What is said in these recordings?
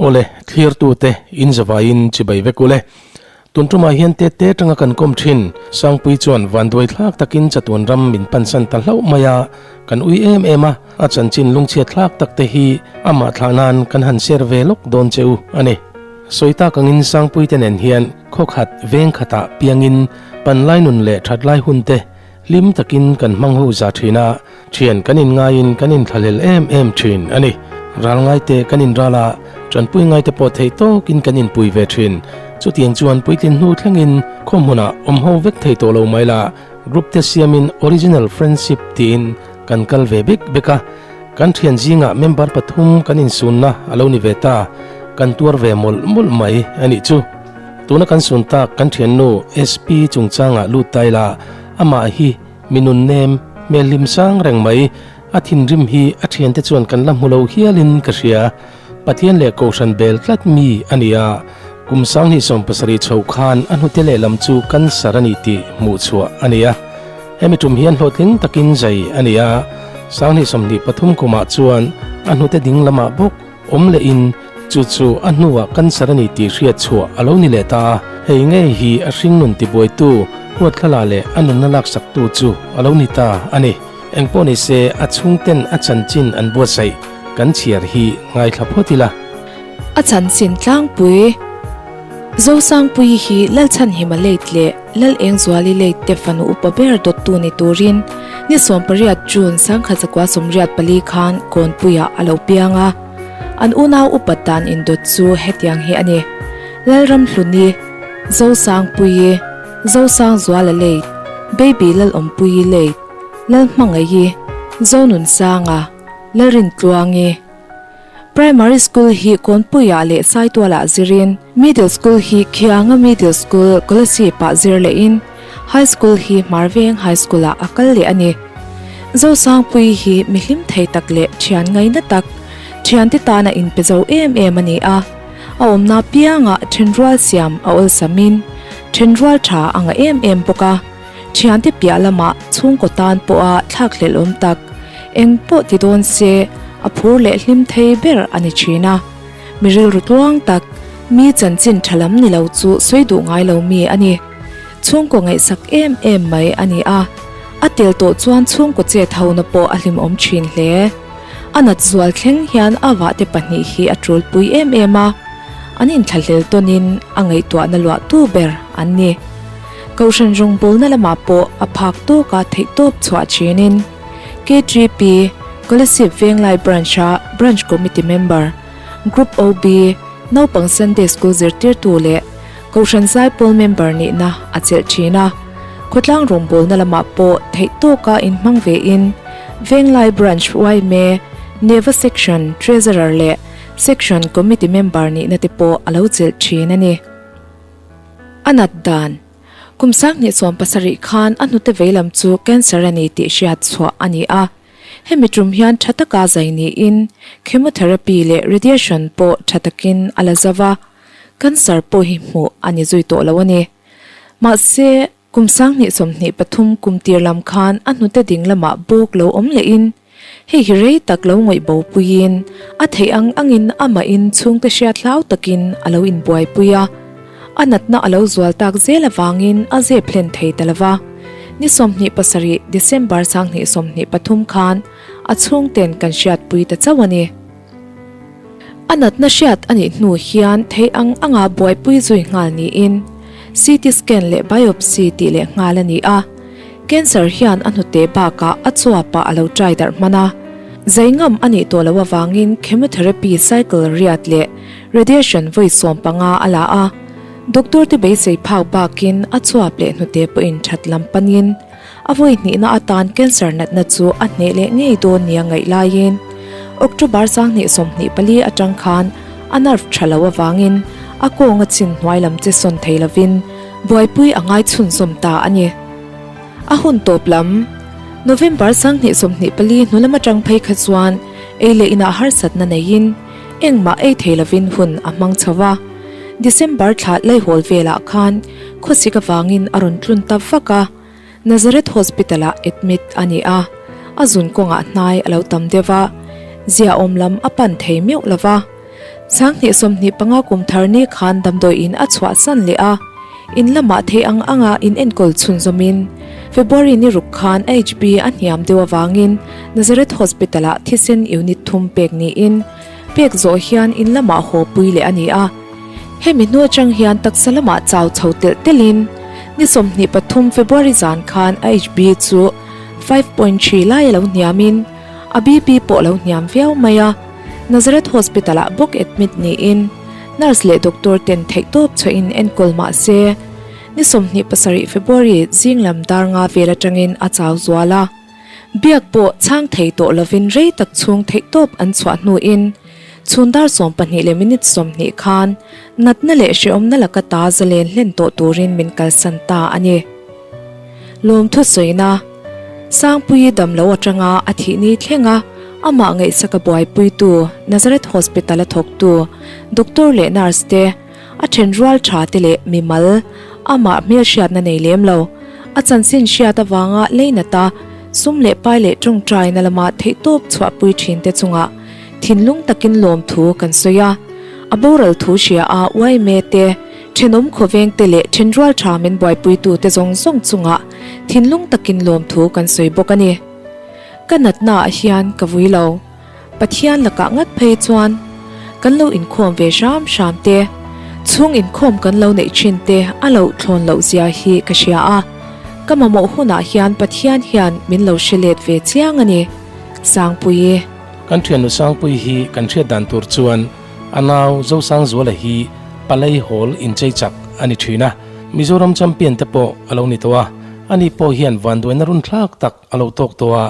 Awle, thlirtute in zavaiin chibai vek ule. Tun tumah hian te te tanga kan kawm thin. Sangpui chuan vanduai thlak takin chatuan ram min pansan ta hlauh mai a, kan ui em em a, a chanchin lungchhiat thlak tak te hi amah thlah nan kan han share ve lawk dawn che u a ni. Sawi tak angin Sangpui te nen hian khawkhat veng khatah piangin panlai nun leh thatlai hun te hlim takin kan hmang ho za thin a, Thian kan inngaiin kan inthlahlel em em thin a ni. Ral ngaite kan inral a, tanpui ngaite pawh theih tawkin kan inpui ve thin. Chutiang chuan puitlin hnu thlengin khaw hmunah awm ho vek thei tawh lo mai la, group te siamin Original Friendship tiin kan kal ve bek bek a. Kan thian zingah member pathum kan insunna a lo ni ve ta, kan tuar ve mawlh mawlh mai a nih chu. Tuna kan sun tak kan thiannu SP chungchangah lut ta ila, amah hi Mi nun nem, hmel hlim sang reng mai, a thinrim hi a thiante chuan kan la hmu lo hialin ka hria. Pathian leh Kohhran bel tlat mi a ni a, kum 2070 chho khan a hnute lehlam chu cancer a ni tih hmuh chhuah a ni a. Hemi tum hian hlawhtling takin zai a ni a, 2023 kumah chuan a hnute ding lamah bawk awm lehin chu chu a hnuah cancer a ni tih hriat chhuah a lo ni leh ta a, hei ngei hi a hringnun tibuaitu, huathlala leh a nunna laksaktu chu a lo ni ta a ni. Engpawh ni se a chhungten a chanchin an buatsaih kan chhiar hi ngaithla phawt ila. A chanchin tlangpui Zosangpuii hi Lalchhanhima late leh Lalengzuali late te fanu upa ber dawttu ni turin ni 18 June 1984 khan Kawnpuiah a lo piang a. An unau upat dan indawt chu hetiang hi a ni, Lalramhluni, Zosangpuii, Zosangzuala late, Baby Lalawmpuii late, Lalhmangaii, Zonunsanga, Lalrintluangi. Primary School hi Kawnpuiah leh Saitualah zirin, Middle School hi Khianga Middle School, Kolasib-ah zir lehin, High School hi Hmarveng High School-ah a kal leh a ni. Zosangpuii hi mi hlim thei tak leh thian ngaina tak, thiante tana inpe zo em em a ni a. A awmna piangah thenrual siam a awlsamin, thenrual tha a ngah em em bawk a. Thiante piah lamah chhungkaw tan pawha thlakhlelh awm tak, eng pawh ti dawn se a phur leh hlim thei ber a ni thin a. Mi rilru tluang tak, mi chanchin tha lam ni lo chu sawi duh ngai lo mi a ni. Chhungkaw ngaihsak em em mai a ni a, a tel tawh chuan chhungkaw chet hona pawh a hlimawm thin hle. A nat zual thleng hian a vahte pahnih hi a tulpui em em a, an inthlahlel tawnin a ngaihtuahna luahtu ber an ni. Kohhran rawngbawlna lamah pawh a phak tawka theihtawp chhuah thinin KTP, Kolasib Venglai Branch-a Branch Committee Member, Group OB, Naupang Sunday School zirtirtu leh Kohhran Zaipawl Member nihna a chelh thin a. Khawtlang rawngbawlna lamah pawh theihtawka inhmang vein Venglai Branch yma, Neva Section Treasurer leh Section Committee Member nihna te pawh a lo chelh thin a ni. A nat dan, Kum 2017 khan a hnute veilam chu cancer a ni tih hriat chhuah a ni a. Hemi tum hian tha taka zai niin chemotherapy leh radiation pawh tha takin a la zo va, cancer pawh hi hmuh a ni zui tawh lo a ni. Mahse, kum 2023 kum tir lam khan a hnute ding lamah bawk lo awm lehin hei hi rei tak lo ngawih bo puiin a theih ang angin amahin chhungte hriat hlau takin a lo inbuaipui a. A natna a lo zual tak zel avangin a zep hlen thei ta lo va. Ni 27 December 2023 khan a chhungten kan hriatpui ta chauh a ni. A natna hriat a nih hnu hian theih ang anga buaipui zui nghal niin CT scan leh biopsy tih leh nghal a ni a. Cancer hian a hnute bakah a chuapah a lo trai darh hman a. Zai ngam a nih tawh loh avangin chemotherapy cycle riat leh radiation vawi 15 a la a. Doctor te beisei phak bakin a chuap leh hnute pawhin that lam panin a vawi hnihna atan cancer natna chu a hneh leh ngei dawn nia ngaih laiin October 2024 atang khan a nerve tha lo avangin a kawnga chin hnuai lam che sawn thei lovin buaipui a ngai chhunzawm ta a ni. A hun tawp lam, November 2024 hnu lam atang phei kha chuan ei leh inah harsatna neiin engmah ei thei lovin hun a hmang chho va. December thla laihawl velah khan khawsik avangin a rawn tlun ta vak a, Nazareth Hospital-ah admit a ni a, a zun kawngah hnai a lo tam deuh a, ziaawm lam a pan thei meuh lo va. 25 kum thar ni khan damdawiin a chhuahsan leh a, in lamah theih ang anga in enkawl chhunzawmin February ni ruk khan HB a hniam deuh avangin Nazareth Hospital-ah thisen unit thum pek niin pek zawh hian in lamah haw pui leh a ni a. Hemi hnu atang hian taksa lamah chau chho telh telhin ni 23 February zan khan a HB chu 5.3 lai a lo hniamin a BP pawh a lo hniam viau mai a. Nazareth Hospital-ah bawk admit niin nurse leh doctor ten theihtawp chhuahin enkawl mah se ni 27 February zing lam dar nga vel atangin a chau zual a. Biak pawh chhang thei tawh lovin rei tak chhung theihtawp an chhuah hnuin chhun dar 12 leh minute 20 khan natna leh hrehawmna laka ta zalen hlen tawh turin min kalsan ta a ni. Lawmthu sawina, Sangpuii damlo atanga a thih ni thlenga amah ngaihsaka buaipuitu Nazareth Hospital a thawktu doctor leh nurse te, a thenrual tha te leh mimal amah hmelhriatna nei lem lo, a chanchin hriat avanga leinata sum leh pai leh tawngtaina lama theihtawp chhuahpui thin te chungah thinlung takin lawmthu kan sawi a. A boral thu hria a yma te, thenawm khawveng te leh thenrual tha min buaipuitu te zawng zawng chungah thinlung takin lawmthu kan sawi bawk a ni. Ka natna ah hian ka vui lo. Pathian lakah ngat phei chuan kan lo inkhawm ve hram hram te, chhung inkhawm kan lo neih thin te a lo thlawn loh zia hi ka hria a, ka mamawh hunah hian Pathian hian min lo hre let ve chiang a ni. Sangpuii. Kan thiannu Sangpuii hi kan hriat dan tur chuan a nau Zosangzuala hi Palei Hall inchei chak a ni thin a, Mizoram champion te pawh a lo ni tawh a, ani pawh hian vanduaina run thlak tak a lo tawk tawh a,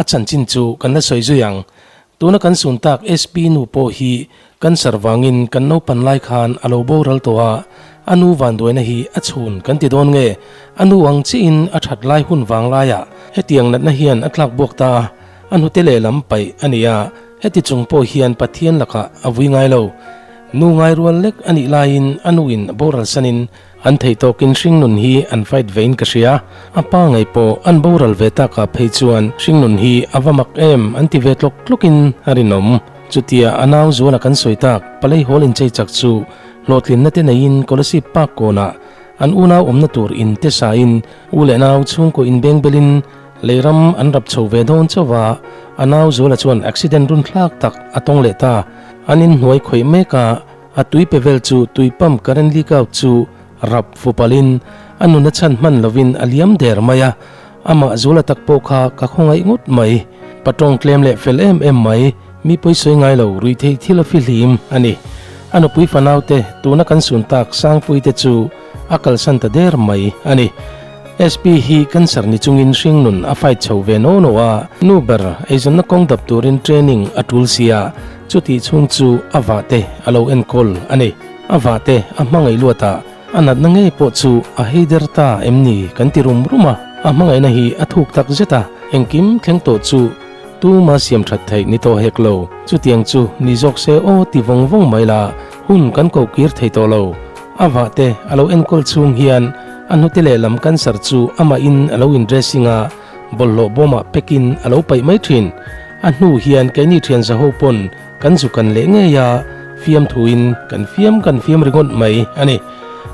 A chanchin chu kan la sawi zui ang. Tuna kan sun tak SP nu pawh hi cancer vangin kan naupan lai khan a lo boral tawh a, a nu vanduaina hi a chhun kan ti dawn nge? A nu ang chiahin a that lai hun vang laiah hetiang natna hian a tlak buak ta a, a hnute lehlam paih a ni a, heti chung pawh hian Pathian lakah a vui ngai lo. Nu ngai rual lek a nih laiin a nuin a boral sanin An theih tawkin hringnun hi an fight vein ka hria. A pa ngei pawh an boral ve takah phei chuan hringnun hi a va mak em an ti ve tlawk tlawkin a rinawm. Chutia a nau zuala kan sawi tak Palei Hall inchei chak chu hlawhtlinna te neiin Kolasib Park kawnah an unau awmna tur in te sain u leh nau chhungkaw inbeng belin leiram an rap chho ve dawn chauh a, a nau zuala chuan accident runthlak tak a tawng leh ta. An inhnuai khawih mek a. A tui pe vel chu tui pump current leak out chu rap fupalin a nun a chhan hman lovin a liam der mai a, amah zula tak pawh kha ka khawngaih ngawt mai. Patawng tlem leh fel em em mai, mi pawisawi ngai lo ruihtheih thil a fihlim a ni. A nupui fanaute tuna kan sun tak Sangpui te chu a kalsan ta der mai a ni. SP hi cancer ni chungin hringnun a fight chho ve naw naw a, nu ber eizawnna kawng dap turin training a tul sia, chutih chhung chu a vahte a lo enkawl a ni. A vahte a hmangaih luatah a natna ngei pawh chu a hei der ta em ni kan ti rum rum a, a hmangaihna hi a thuk tak zet a, engkim thleng tawh chu tuma siam that theih ni tawh hek lo, chutiang chu ni zawk se aw ti vawng vawng mai la, hun kan koh kir thei tawh lo. A vahte a lo enkawl chhung hian a hnute lehlam cancer chu amahin a lo in dressing a, bawlhhlawh bawmah pekin a lo paih mai thin. A hnu hian keini thian zaho pawn kan zu kan leh ngei a, fiamthuin kan fiam kan fiam ringawt mai a ni.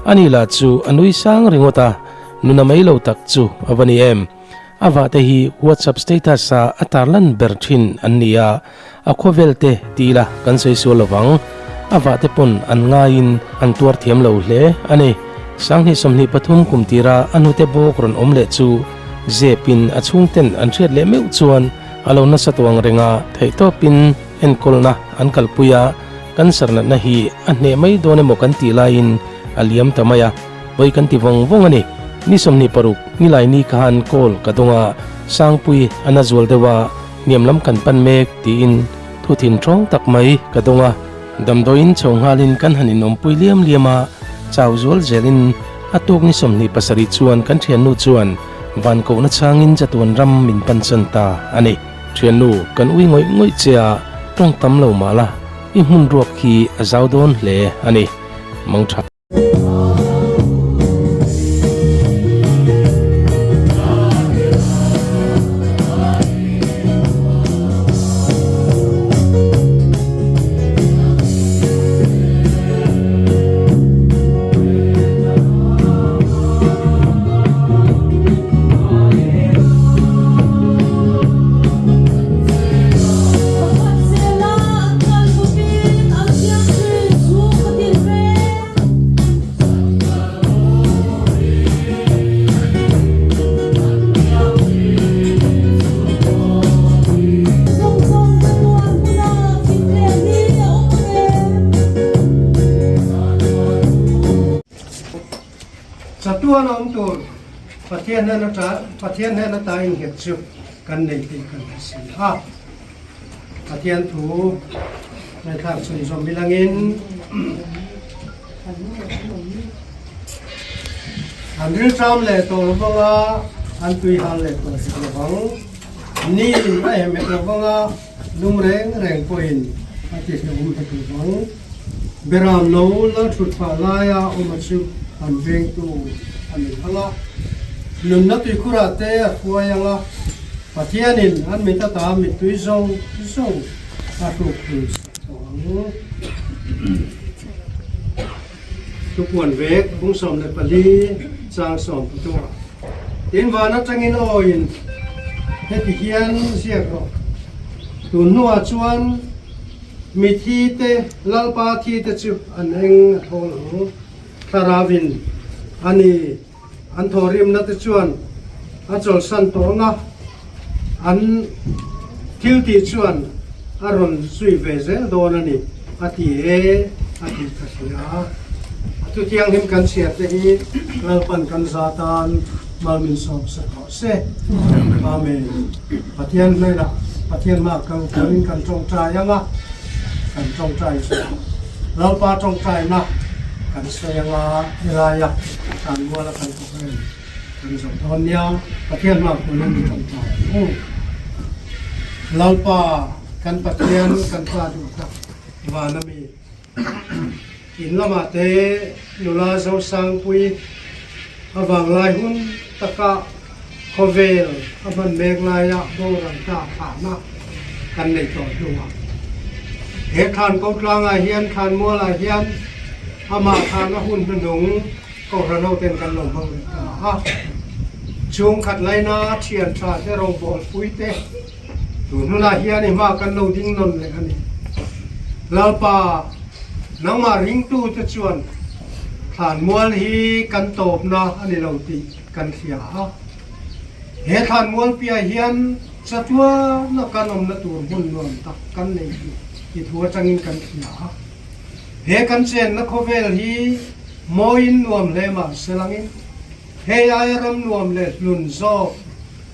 Ani lah chu a nui sang ringawt a, nuna mai lo tak chu a va ni em. A vahte hi WhatsApp status a a tarlan ber thin an ni a, a khawvel te ti ila kan sawi sual lovang. A vahte pawn an ngaiin an tuar thiam lo hle a ni. Sanghnih 23 kum tira a hnute bawk rawn awm leh chu zepin a chhungten an hriat leh meuh chuan a lo nasa tuang reng a, theihtawpin enkawlna an kalpui a, cancer natna hi a hneh mai dawn emaw kan tih laiin a liam ta mai a. Vawi kan ti vawng vawng a ni. Ni 26, nilai ni khan call ka dawng a, Sangpui a na zual deuh a, hniam lam kan pan mek tiin thu thin thawng tak mai ka dawng a. Damdawiin chho nghalin kan han inawmpui liam liam a, chau zual zelin a tuk ni 27 chuan kan thiannu chuan van kohna changin chatuan ram min pan chan ta a ni. Thiannu, kan ui ngawih ngawih che a, tawng tam lo mah la, i hmun ruak hi a zau dawn hle a ni. Mangtha. Chatuan a awm tur Pathian hnen ata Pathian hnen ata innghet chu kan nei tih kan hre si a. Pathian thu ngaihthlak chhunzawm ilangin an rilṭam leh tawh lo vang a, an tui hal leh tawh hek lo vang. Ni a hem hek lo vang a, lum reng reng pawhin a ti hlauhawm hek lo vang. Beram lo la thut phah laia awma chu an vengtu a ni ang a, nunna tuikhurah te a hruai ang a, Pathianin an mit ata mittui zawng zawng a hruk thul sak tawh ang. Thupuan vek bung 14 chang 13 ah tin van atangin awiin heti hian ziak rawh, Tun hnuah chuan Mithi te, Lalpa thi te chu an eng a thawl ang. Thlarauin a ni, an thawhrimna te chuan a chawlhsan tawh ang a, an thil tih chuan a rawn zui ve zel dawn a ni, a ti e, a tih ka hria. A thu thianghlim kan chhiar te hi Lalpan kan za tan mal min sawm sa tawh se. Amen. Pathian hnenah Pathian hma kal turin kan tawngtai ang a, kan tawngtai chu Lalpa tawngtaina kan sawi ang a, helaia kan muala kan thawk em kan zawh dawn nia, Pathian hma turin i tawngtai ang u. Lalpa kan Pathian kan pa duh tak van ami in lamah te nula Zosangpui a vanglai hun taka khawvel a hman mek laia boral ta thahna kan nei tawh hnuah he thlan ko tlangah hian thlan mualah hian amah thahna hun hnuhnung Kohhran ho ten kan lo hmang leh ta a, chhungkhat laina thian tha te rawngbawl pui te tun hunah hian i hma kan lo ding nawn leh a ni. Lalpa, nangmah ringtu te chuan thlan mual hi kan tawpna a ni lo tih kan hria a, he thlan mual piah hian chatuana kan awmna tur hmun nuam tak kan nei tih i thu atangin kan hria a. He kan chenna khawvel hi mawiin nuam hle mah se langin hei aia ram nuam leh hlun zawk,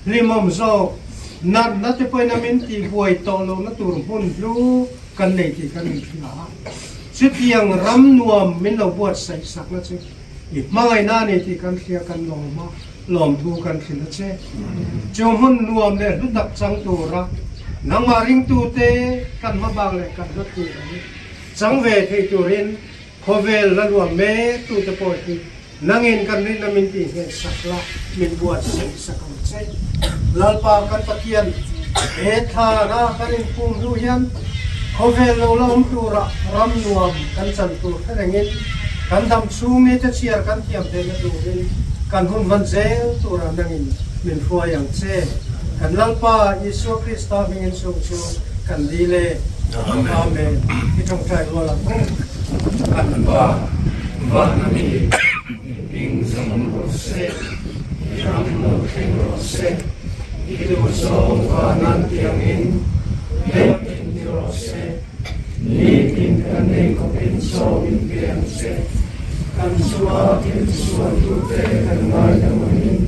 hlimawm zawk, natna te pawhin a min tihbuai tawh lohna tur hmun hlu kan nei tih kan inhria a. Chutiang ram nuam min lo buatsaih sakna chu i hmangaihna a ni tih kan hria kan lawm a, lawmthu kan hrilh a che. Chu hmun nuam leh hlu tak chang tura nangmah ringtute kan hmabak leh kan hlat tur a ni. Chang ve thei turin khawvel la luam mek tute pawh hi nangin kan rinna min tih nghet sak la, min buatsaih sak ang che. Lalpa kan Pathian, he thlara kan inpum hnu hian khawvel lo la awm tura ram nuam kan chan tur hre rengin kan dam chhung ni te chhiar kan thiam theihna turin kan hun hman zel tura nangin min hruai ang che. Kan Lalpa Isua Krista hmingin chung chu kan dil e. Amen. I tawngtai rual ang u. Kan Pa, van a mi, i hming zawng rawh se, i ram lo thleng rawh se, i duh zawng van an tiangin lei in ti rawh se, nitin kan ei khawpin chaw min pe ang che, kan chunga thil tisualtute kan ngaidam angin,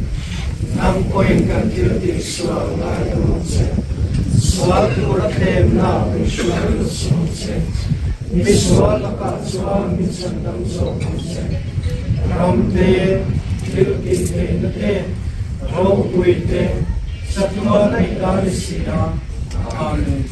nang pawhin kan thil tihsual ngaidam ang che, sual tura tlemna min hruai lut suh ang che, mi sual lakah chuan min chhandam zawk ang che, ram te, thil tihtheihna te, ropui te, chatuan a i ta ni si a, Amen.